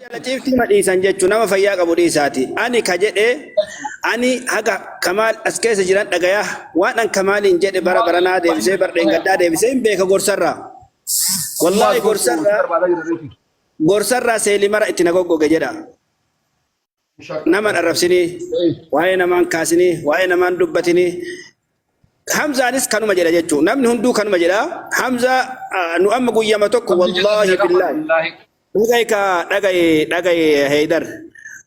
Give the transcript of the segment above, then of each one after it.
Jala ciiftii ma dhiisan jechuun nama fayyaa qabu dhiisaati. Ani ka jedhe ani haga Kamaal as keessa jiran dhagaya waan an Kamaaliin jedhe bara baranaa deebisee bar dheengaddaa deebisee hin beeka gorsarraa. Wallaahi gorsarraa gorsarraa seelii mara itti na goggoge jedha. Nama hin arrabsinii, waa'ee namaan kaasinii, waa'ee namaan dubbatinii. Hamzaanis kanuma jedha jechuun namni hunduu kanuma jedha. Hamzaa nu amma guyyama tokko wallaahi billaahi. Dhagaye kaa dhagaye dhagaye Heydar.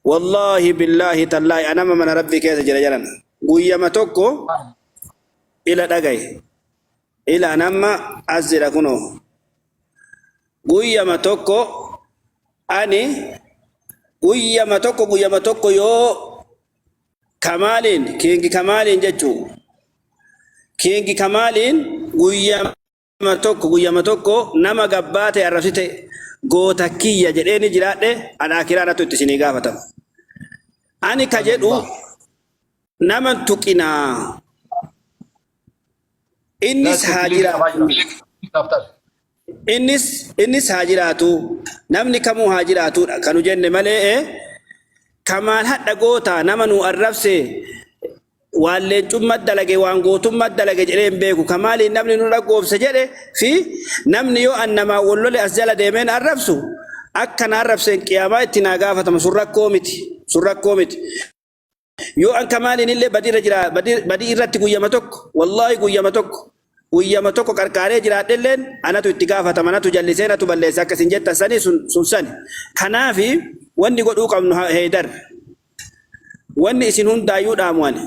Wallaahi billaahi tallaahi anama mana rabbii keessa jira jedhan. Guyyama tokko ila dhagaye. Ila anamma as jira kunoo. Guyyama tokko ani guyyama tokko guyyama tokko yoo Kamaaliin Kiingi Kamaaliin jechuu Kiingi Kamaaliin guyyama tokko guyyama tokko nama gabbaa ta'e arrabsite goota kiyya jedhee ni jiraadhe an akiraa natu itti isinii gaafatama. Ani ka jedhu nama hin tuqinaa. Innis haa jiraatu. Innis innis haa jiraatu. Namni kamuu haa jiraatudha kan nu jenne malee kamaal hadha goota nama nu arrabse waan leencummaa dalage waan gootummaa dalage jedhee hin beeku. Kamaaliin namni nu dhaggoobse jedhe fi namni yoo an namaa wal lole as jala deemee na arrabsu akka na arrabseen qiyaamaa itti naa gaafatama sun rakkoo miti. Sun rakkoo miti. Yoo an kamaaliin illee badii irra jira badii irratti guyyama tokko wallaahi guyyama tokko guyyama tokko qarqaaree jiraadhelleen anatu itti gaafatama anatu jallisee anatu balleessa akka isin jettan sanii sun sun sani. Kanaafi wanni godhuu qabnu Heydar wanni isin hundaayyuu dhaamu ani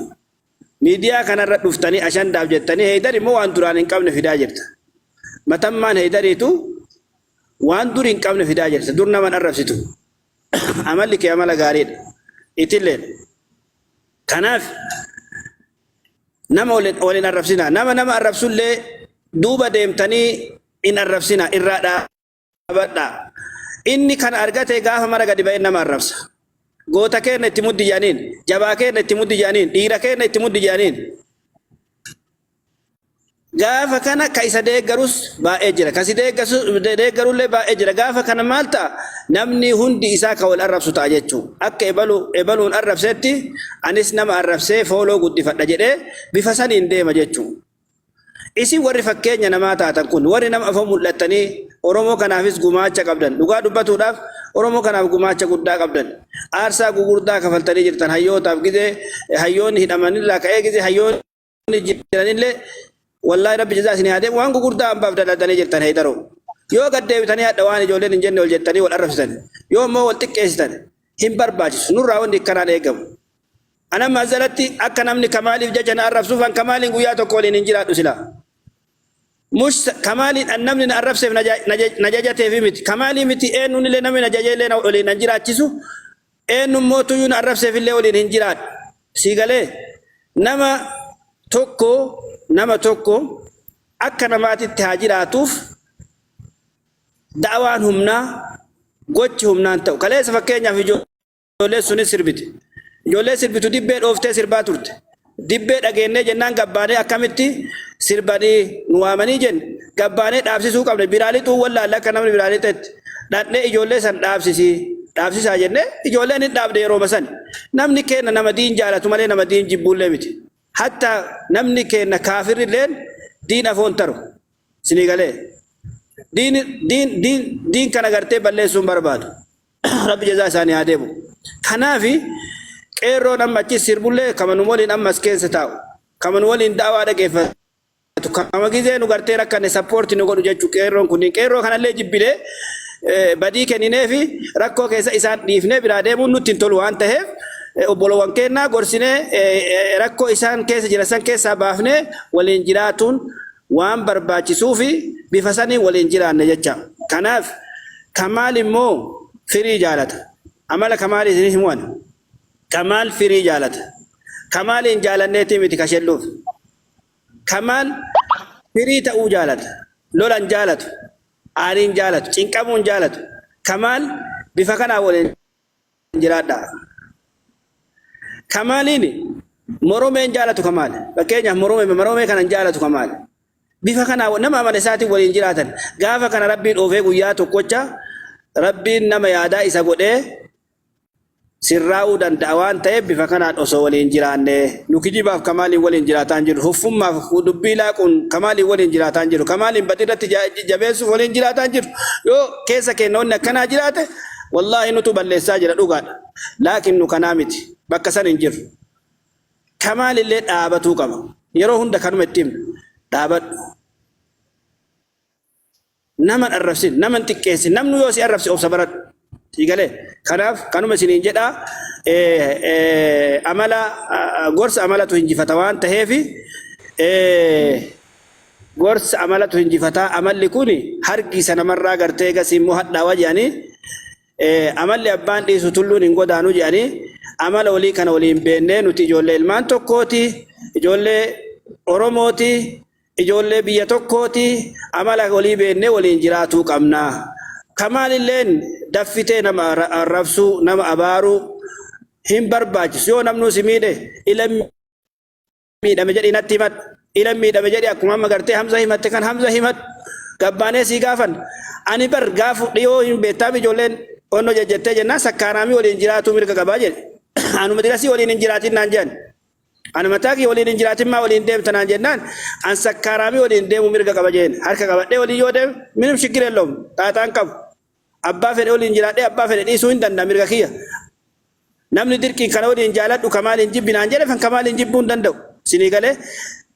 miidiyaa kanarra dhuftanii ashandaaf jettanii Heydar immoo waan duraan hin qabne fidaa jirta. Matammaan Heydariitu waan dur hin qabne fidaa jirta. Dur nama hin arrabsitu. Amalli kee amala gaariidha. Itilleen. Kanaaf nama wal hin arrabsinaa. Nama nama arrabsullee duuba deemtanii hin arrabsinaa. Irraa dhaabadhaa. Inni kana argate gaafa mara gadi ba'ee nama arrabsa. Goota keenna itti muddi jedhaniin, jabaa keenna itti muddi jedhaniin, dhiira keenna itti muddi jedhaniin. Gaafa kana ka isa deeggarus baay'ee jira. Ka si deeggarullee baay'ee jira. Gaafa kana maal ta'a? Namni hundi isaa ka wal arrabsu ta'a jechuudha. Akka ebalu ebaluun arrabsetti anis nama arrabsee fooloo guddifadha jedhee bifa saniin deema jechuudha. Isin warri fakkeenya namaa taatan kun warri nama afoo mul'attanii Oromoo kanaafis gumaacha qabdan. Dhugaa dubbatuudhaaf Oromoo kanaaf gumaacha guddaa qabdan. Aarsaa gugurdaa kafaltanii jirtan hayyootaaf gizee hayyoonni hidhamanirraa ka'ee gizee hayyoonni jiranillee wallaahi rabbi jazaa isin haa deemu waan gugurdaa hambaaf dalagdanii jirtan heedaroo. Yoo gad deebitanii hadha waan ijoolleen hin jenne ol jettanii wal arrabsitan yoo immoo wal xiqqeessitan hin barbaachisu nurraa wanni akkanaan eegamu. Ana mazalatti akka namni kamaaliif jecha na arrabsuuf an kamaaliin guyyaa tokko waliin hin jiraadhu silaa. Mush kamaaliin an namni na arrabseef na jajateefi miti. Kamaalii miti eenyuun illee namni na jajee illee na waliin nan jiraachisu eenyuun mootuyyuu na arrabseef illee waliin hin jiraadhu. Sii galee nama tokko nama tokko akka namaatitti haa jiraatuuf da'awaan humnaa gochi humnaan ta'u. Kaleessa fakkeenyaaf ijoolleen sunis sirbite. Ijoollee sirbitu dibbee dhooftee sirbaa turte. Dibbee dhageennee jennaan gabbaanee akkamitti sirbanii nu waamanii jenne gabbaanee dhaabsisuu qabne biraa lixuu wallaalle akka namni biraa lixetti dhaqnee ijoollee san dhaabsisi dhaabsisaa jennee ijoolleen hin dhaabde yerooma sani. Namni keenna nama diin jaalatu malee nama diin jibbuullee miti. Hatta namni keenna kaafirrilleen diin afoon taru. Isinii galee. Diin diin diin diin kana gartee balleessuu hin barbaadu. Rabbi jazaa isaanii haa deebu. Kanaafi qeerroon amma achi sirbullee kama nu waliin amma as keessa taa'u. Kama nu waliin da'awaa dhageeffatu. Kama gizee nu gartee rakkanne sappoorti nu godhu jechuu qeerroon kunniin. Qeerroo kanallee jibbinee badii kennineefi rakkoo keessa isaan dhiifnee biraa deemuun nutti hin tolu waan ta'eef obbolowwan keennaa gorsinee rakkoo isaan keessa jiran san keessaa baafnee waliin jiraatuun waan barbaachisuufi bifa saniin waliin jiraanne jecha. Kanaaf Kamaal immoo firii jaalata. Amala Kamaalii isin himu ani. Kamaal firii jaalata. Kamaaliin jaalanneetii miti kashelluuf. Kamaal firii ta'uu jaalata. Lolan jaalatu. Aariin jaalatu. Cinqamuun jaalatu. Kamaal bifa kanaan waliin jiraadha. Kamaaliin moromeen jaalatu Kamaal. Fakkeenyaaf moromee moromee kanan jaalatu Kamaal. Bifa kanaa nama amala isaatiin waliin jiraatan. Gaafa kana Rabbiin oofee guyyaa tokkocha Rabbiin nama yaadaa isa godhee sirraa'uu danda'a waan ta'eef bifa kanaan osoo waliin jiraanne. Nu kijibaaf Kamaaliin waliin jiraataa hin jirru. Huffummaaf dubbii laaquun Kamaaliin waliin jiraataa hin jirru. Kamaaliin badii irratti jabeessuuf waliin jiraataa hin jirru. Yoo keessa keenya wanni akkanaa jiraate wallaahi nutu balleessaa jira dhugaadha. Laakiin nu kanaa miti. Bakka san hin jirru. Kamaalillee dhaabatuu qaba. Yeroo hunda kanuma itti himna. Dhaabadhu. Nama hin arrabsin, nama hin xiqqeessin. Namni yoo si arrabse obsa baradhu. Sii galee? Kanaaf kanuma isiniin jedha. Amala gorsa amalatu hinjifata waan taheef gorsa amalatu hinjifata. Amalli kun hargiisa namarraa gartee egasii immoo hadhaawa jedhanii Amalli abbaan dhiisu tulluun hin godaanu jedhanii amala walii kana waliin beennee nuti ijoollee ilmaan tokkooti, ijoollee Oromooti, ijoollee biyya tokkooti, amala walii beennee waliin jiraatuu qabna. Kamaalilleen daffitee nama arrabsuu, nama abaaruu hin barbaachisu. Yoo namnuu si miidhe ila miidhame jedhii natti himadhu. Ilan miidhame jedhi akkuma amma gartee Hamza himatte kan Hamza himadhu. Gabbaanee sii gaafan. Ani bar gaafu dhiyoo hin beektaam ijoolleen onnoo jejjettee jennaan sakkaaraamii waliin jiraatuu mirga qabaa jedhe. Anuma dirasii waliin hin jiraatin naan jedhan. Ani mataa kiyya waliin hin jiraatin maa waliin deemta naan jennaan an sakkaaraamii waliin deemuu mirga qaba jeen. Harka qabadhee waliin yoo deeme minim shiggir elloom xaaxaan qabu. Abbaa fedhe waliin jiraadhee abbaa fedhe dhiisuu hin danda'a mirga kiyya. Namni dirqiin kana waliin jaaladhu Kamaaliin jibbi naan jedhe kan Kamaaliin jibbuu hin danda'u. Isinii galee?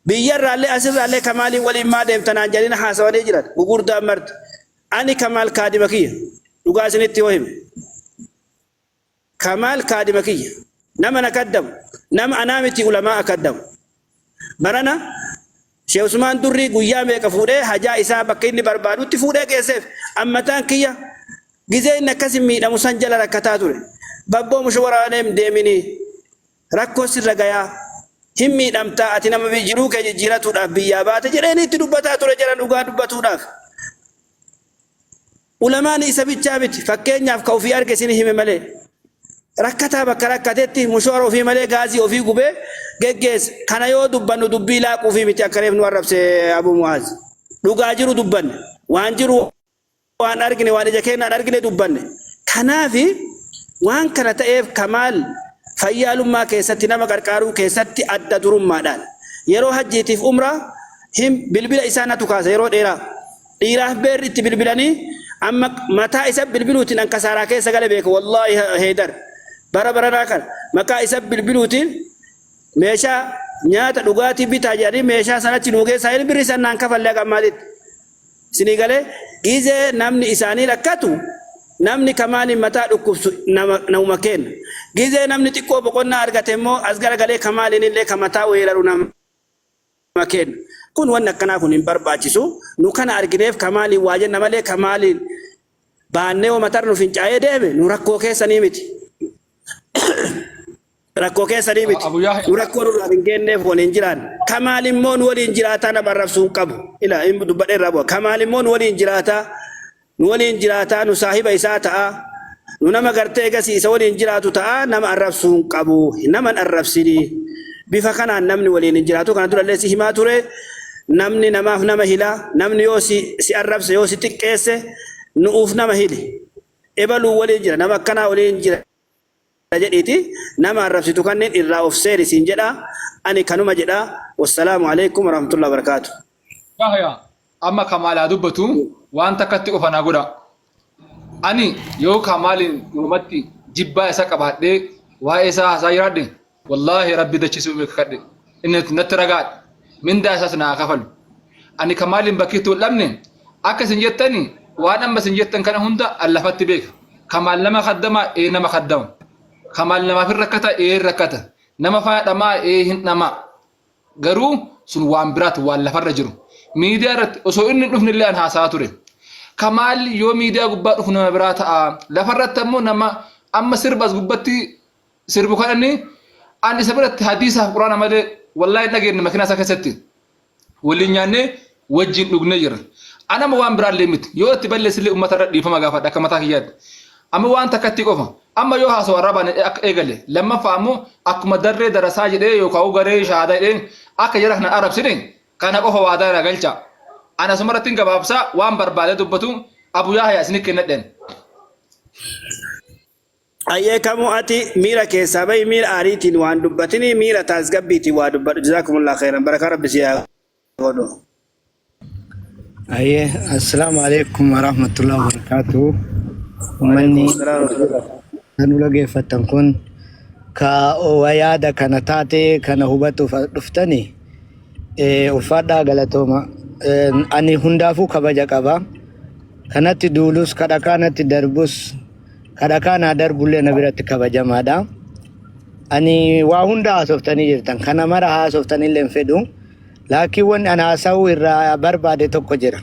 Biyyarraallee asirraallee Kamaaliin waliin maa deemta naan jedhanii na haasawanii jiran gugurdaan marti. Ani Kamaal kaadima kiyya. Dhugaa isinitti yoo hime. Kamaal kaadima kiyya. Nama na kaddamu. Nama anaa miti ulamaa kaddamu. Barana Sheekh Usmaan Durrii guyyaa meeqa fuudhee hajaa isaa bakka inni barbaadutti fuudhee geesseef. An mataan kiyya gizee inni akkasi miidhamu san jala rakkataa ture. Babboo mushu waraanee hin deeminii. Rakkoo sirra gayaa. Hin miidhamtaa ati nama jiruu kee jijjiiratuudhaaf biyyaa baate jedheenii itti dubbataa ture jala dhugaa dubbatuudhaaf. Ulamaan isa bichaa miti. Fakkeenyaaf ka ofii arge isin hime malee. Rakkataa bakka rakkatetti mushoora ofii malee gaazii ofii gubee geggeessa. Kana yoo dubbannu dubbii laaquufii miti akka reef nu arrabse Abu Mu'aaz. Dhugaa jiru dubbanne. Waan jiru waan argine waan ija keenyaan argine dubbanne. Kanaafi waan kana ta'eef Kamaal fayyaalummaa keessatti nama qarqaaruu keessatti adda durummaadhaan yeroo hajjiitiif umraa hin bilbila isaa natu kaasa yeroo dheeraa. Dhiiraaf beerri itti bilbilanii amma mataa isa bilbiluutiin an kasaaraa keessa gale beeka wallaahi Heydar bara baranaa kana maqaa isa bilbiluutiin meeshaa nyaata dhugaatii bitaa jedhanii meeshaa sanatti nuu geessaa jedhanii birrii san naan kafallee haga ammaatitti. Isinii galee gizee namni isaanii rakkatu namni kamaaliin mataa dhukkubsu nama namuma kenna. Gizee namni xiqqoo boqonnaa argate immoo as garagalee kamaaliin illee ka mataa weeraru nama kenna. Kun wanni akkanaa kun hin barbaachisu. Nu kana argineef kamaaliin waa jenna malee kamaaliin baannee yoo matarra nu fincaa'ee deeme nu rakkoo keessanii miti. Rakkoo keessanii miti. Abu Yahya. Nu rakkoo nurraan hin geenneef waliin jiraan. Kamaal immoo nu waliin jiraataa nama arrabsuu hin qabu. Ila hin dubbadhee irraa bu'a. Kamaal immoo nu waliin jiraataa nu waliin jiraataa nu saahiba isaa ta'a. Nu nama gartee egasii isa waliin jiraatu ta'a nama arrabsuu hin qabu. Nama hin arrabsinii. Bifa kanaan namni waliin hin jiraatu. Kana durallee si himaa ture. Namni namaaf nama hila. Namni yoo si si arrabse yoo si xiqqeesse nu'uuf nama hili. Ebaluu waliin jira. Nama akkanaa waliin jira. jedhiiti nama arrabsitu kanneen irraa of seeri siin jedha ani kanuma jedha wassalaamu alaikum warahmatullahi wabarakaatu. Yahya amma kamaal haa dubbatu waan takkatti qofa naa godha. Ani yoo kamaaliin dhugumatti jibbaa isa qabaadhee waa'ee isaa haasaa jiraadhe wallaahi rabbi dachisuu beekadhe inni natti ragaadha mindaa isaas naa kafalu. Ani kamaaliin bakkiitti wal dhabne akka isin jettani waan amma isin jettan kana hunda an lafatti beeka. Kamaal nama kaddamaa ee nama kaddama. Kamaal namaaf hin rakkata ee hin rakkata. Nama faana dhamaa ee hin dhamaa. Garuu sun waan biraati waan lafarra jiru. Miidiyaa irratti osoo inni hin dhufne illee an haasa'aa ture. Kamaal yoo miidiyaa gubbaa dhufu nama biraa ta'a. Lafarratti ammoo nama amma sirba as gubbatti sirbu kan inni an isa biratti hadiisaaf quraana malee wallaahi hin dhageenye makiinaa isaa keessatti. Waliin nyaannee wajjin dhugnee jirra. An amma waan biraallee miti. Yoo itti balleessillee uummata irra dhiifama gaafadha akka mataa kiyyaatti. Amma waan takkatti qofa. Amma yoo haasawa arrabaan akka eegale. Lammaffaa ammoo akkuma darree darasaa jedhee yookaan garee shahaadaa jedhee akka jara kana arrabsine kana qofa waadaa irraa galcha. Ana asuma irratti hin gabaabsaa waan barbaade dubbatu Abu Yahya isinii kennadheen. Ayyee kamuu ati miira keessaa bahi miira aariitiin waan dubbatini miira taasgabbiitiin waa dubbadhu jazaakumullah khairan barakaa rabbi si haa godhu. Ayyee assalaamu alaikum warahmatullahi wabarakatuh. Uummanni Waalaikum salaam warahmatullah. kan nu dhageeffattan kun ka waa yaada kana taate kana hubatuuf as dhuftani ulfaadhaa galatooma. Ani hundaafuu kabaja qaba. Kanatti duulus kadhakaa natti darbus kadhakaa naa darbullee na biratti kabajamaadha. Ani waa hunda haasoftanii jirtan. Kana mara haasoftanillee hin fedhu. Laakiin wanni ani haasa'uu irraa barbaade tokko jira.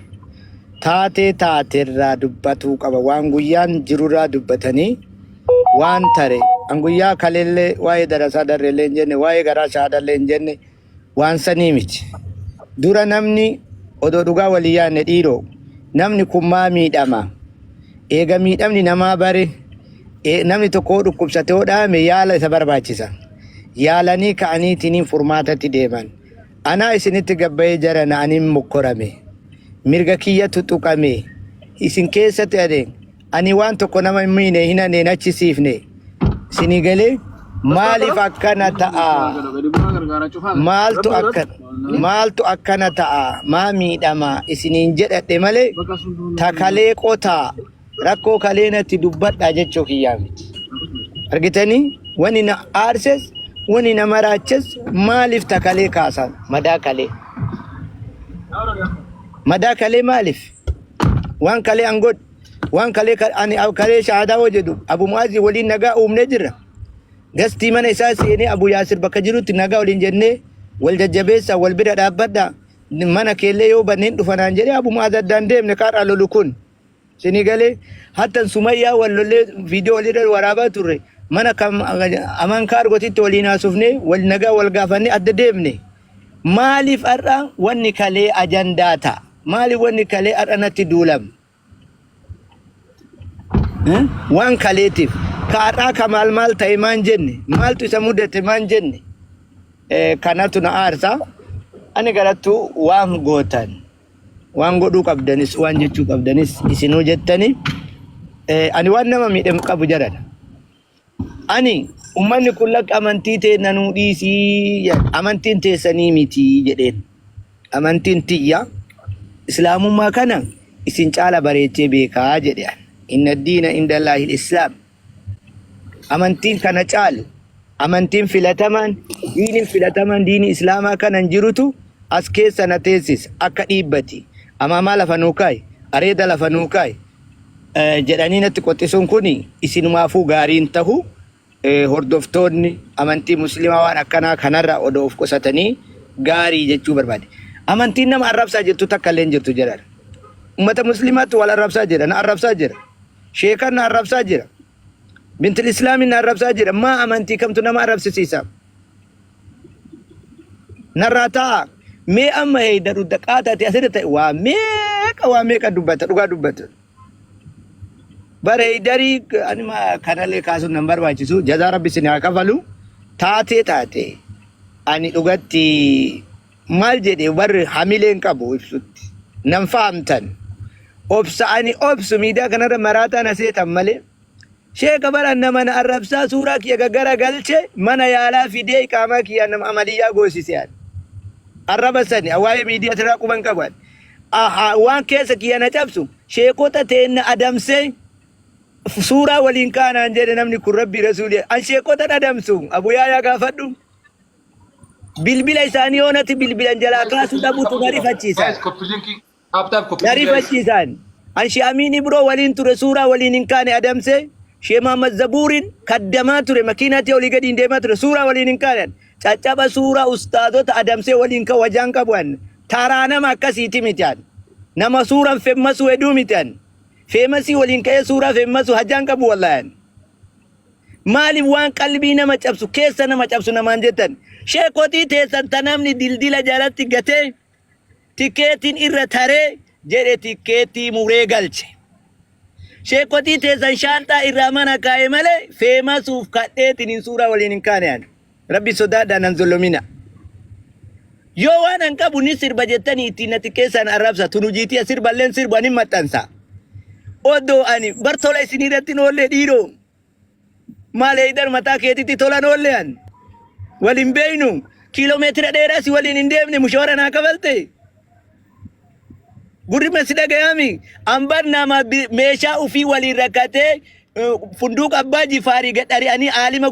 Taatee taaterraa dubbatuu qaba. Waan guyyaan jirurraa dubbatanii waan tare. An guyyaa kaleellee waa'ee darasaa darreellee hin jenne, waa'ee garaa shahaadallee hin jenne waan sanii miti. Dura namni odoo dhugaa walii yaadne dhiiroo namni kun maa miidhama? Eega miidhamni namaa bare namni tokko yoo dhukkubsate yoo dhaame yaala isa barbaachisa. Yaalanii ka'aniitiniin furmaatatti deeman. Anaa isinitti gabbayee jarana anin mokkorame. Mirga kiyyatu tuqame. Isin keessatti ade ani waan tokko nama hin miine hin ane hin achisiifne. Isinii galee maaliif akkana ta'a? Maaltu akkana maaltu akkana ta'a? Maa miidhama isiniin jedhadhe malee takalee qotaa rakkoo kalee natti dubbadhaa jechuu kiyyaa miti. Argitanii wani na aarses wani na maraaches maaliif takalee kaasan madaa kalee. Madaa kalee maaliif? Waan kalee an godhe waan kalee ani kalee shahaadaa hoo jedhu Abu Mu'aazii waliin nagaa uumnee jirra. Gastii mana isaa seenee Abu Yaasir bakka jirutti nagaa waliin jennee wal jajjabeessaa wal bira dhaabbadhaa mana keellee yoo banneen dhufanaan jedhee Abu Mu'aaz addaan deemne kaadhaa lolu kun. Isinii galee hattan Sumayyaa wal lollee viidiyoo walirra waraabaa turre mana kam amaan kaargotitti waliin haasofnee wal nagaa wal gaafannee adda deemne. Maaliif har'a wanni kalee ajandaa ta'a? Maaliif wanni kalee har'a natti duulama? Eh? Waan kaleetiif. Ka har'aa ka maal maal ta'e maan jenne? Maaltu isa mudate maan jenne? Kanatu na aarsa. Ani garattuu waan gootan. Waan godhuu qabdanis waan jechuu qabdanis isinuu jettani. Ani waan nama miidhe hin qabu jaradha. Ani ummanni kun lakka amantii teenna nuu dhiisii jedha. Amantiin teessanii miti jedheen. Amantiin tiyya islaamummaa kana isin caala bareechee beekaa jedhe. ani. Inna diina inda Allaahil islaam. Amantiin kana caalu, amantiin filatamaan, diiniin filatamaan diinii Islaamaa kana hin jirutu as keessa na teessisa akka dhiibbati. Amaamaa lafa nuu kaa'i, areeda lafa nuu kaa'i jedhanii natti qoxxisuun kun isinumaafuu gaarii hin tahu. Hordoftoonni amantii musliimaa waan akkanaa kanarraa odoo of qusatanii gaarii jechuu barbaade. Amantiin nama arrabsaa jirtu takka illee hin jirtu jedhan. Ummata musliimaatti wal arrabsaa jira, na arrabsaa jira. Sheekan na arrabsaa jira. Bintil Islaamin na arrabsaa jira. Maa amantii kamtu nama arrabsisiisa? Narraa taa'a. Mee amma heeyda dhudda qaataati asirra ta'e waa meeqa waa meeqa dubbata dhugaa dubbata. Bara heeydarii anima kanallee kaasuun nan barbaachisu. Jazaa rabbi isin haa kafalu. Taatee taate ani dhugatti maal jedhe warri hamileen qabu ibsutti nan fahamtan obsa ani obsu miidiyaa kanarra maraataa na seetan malee sheeka bara nama na arrabsaa suuraa kiyya gaggara galche mana yaalaa fidee iqaamaa kiyya nama amaliyyaa goosise ani arraba sani waa'ee miidiyaa tiraa quban qabu ani waan keessa kiyya na cabsu sheekota teenna adamsee suuraa waliin kaanaan jedhe namni kun rabbii rasuulii an sheekota adamsu abu yaayaa gaafadhu Bilbila isaanii yoo natti bilbilan jalaa kaasuu dhabuutu na rifachiisa. Guys, copy link. Tap tap copy Na link guys. rifachiisaan. An Shee Amiin Ibroo waliin ture suuraa waliin hin kaane adamsee Shee Muhammad Zabuuriin kaddamaa ture makiinaatti olii gadi hin deemaa ture suuraa waliin hin kaane. Caccaba suuraa ustaazota adamsee waliin ka wajaan qabu an. Taraa nama akkasiiti miti an. Nama suuraan femmasuu heduu miti an. Feemasii waliin ka'ee suuraa femmasuu hajaan qabu wallahi an. Maaliif waan qalbii nama cabsu keessa nama cabsu namaan jettan? Sheekotii teessan ta namni dildila jalatti gatee tikeetiin irra taree jedhe tikeetii muree galche. Sheekotii teessan shaanxaa irraa mana kaa'e malee feemasuuf kadheetiin hin suuraa waliin hin kaane ani. Rabbi sodaadhaa nan zollomina. Yoo waan an qabu ni sirba jettanii ittiin na xiqqeessaan arrabsa tun hojiitii sirballeen sirbu ani maxxansa. Odoo ani bar tola isin irratti hin oollee dhiiroo. Maal Heydar mataa keetitti tolan oolle an. Wal hin beeynu. Kiiloomeetira dheeraa si waliin hin deemne mushoora naa kafalte. Gurri ma si dhagayami. An bar nama meeshaa ufii waliin rakkatee funduuqa abbaa jifaarii gad ari'anii aalima.